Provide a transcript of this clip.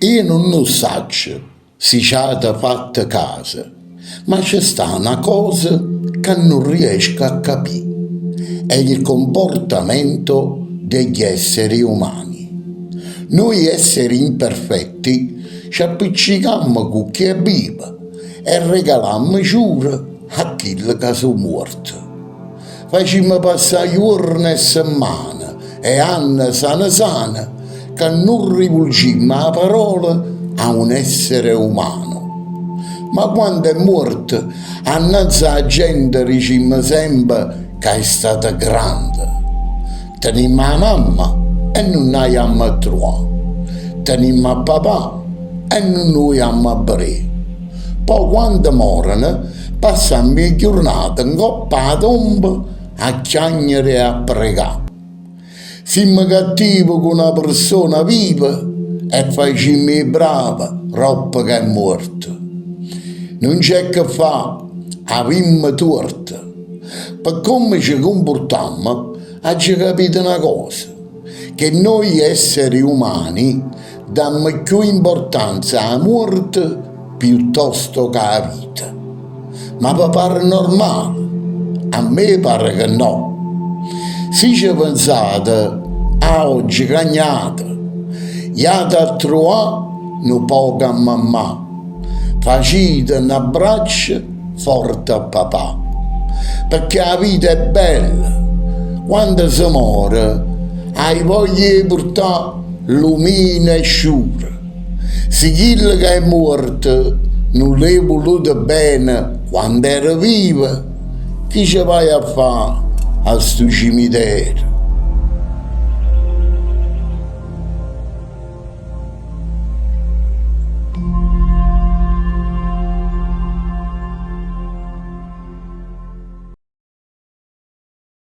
Io nun 'o ssaccio si c'ate fatto caso, ma ce sta na cosa ca nun riesco a capì, è il comportamento degli esseri umani. Nuje esseri imperfetti ce appiccicammo cu chi è vivo e regalammo ciure a chille ca so' muorte. Facimmo passà juorne e semmane e anne sane sane ca nun rivulgimmo 'a parola a un essere umano. Ma quando è muorto annanze 'a gente dicimmo sempe ca è stato grande. Tenimmo 'a mamma e nun 'a jammo a truvà, tenimmo a papà e nun 'o jammo a vedè. Po' quando morono passammo 'e ghiurnate 'ncopp' 'a tomba a chiagnere e a pregà. Simmo cattive cu na persona viva e facimmo 'e brave doppo ca è muorto. Nun c'è che fà, avimmo tuorto. Pe comme ce cumpurtammo aggio capito na cosa, che noi esseri umani dammo cchiù importanza 'a muorte piuttosto ca 'a vita. Ma ve pare normale? A me pare che no. Si ce pensate, 'a oggi cagnate, jate a truvà nu poco a mammà, facite n'abbraccio forte a papà, pecché 'a vita è bella, quando se more hai voglia 'e purtà lumine e sciure. Si chillo ca è muorto nun l'hê vuluto bene quando era vivo, che ce vaje a fà a stu cimitero?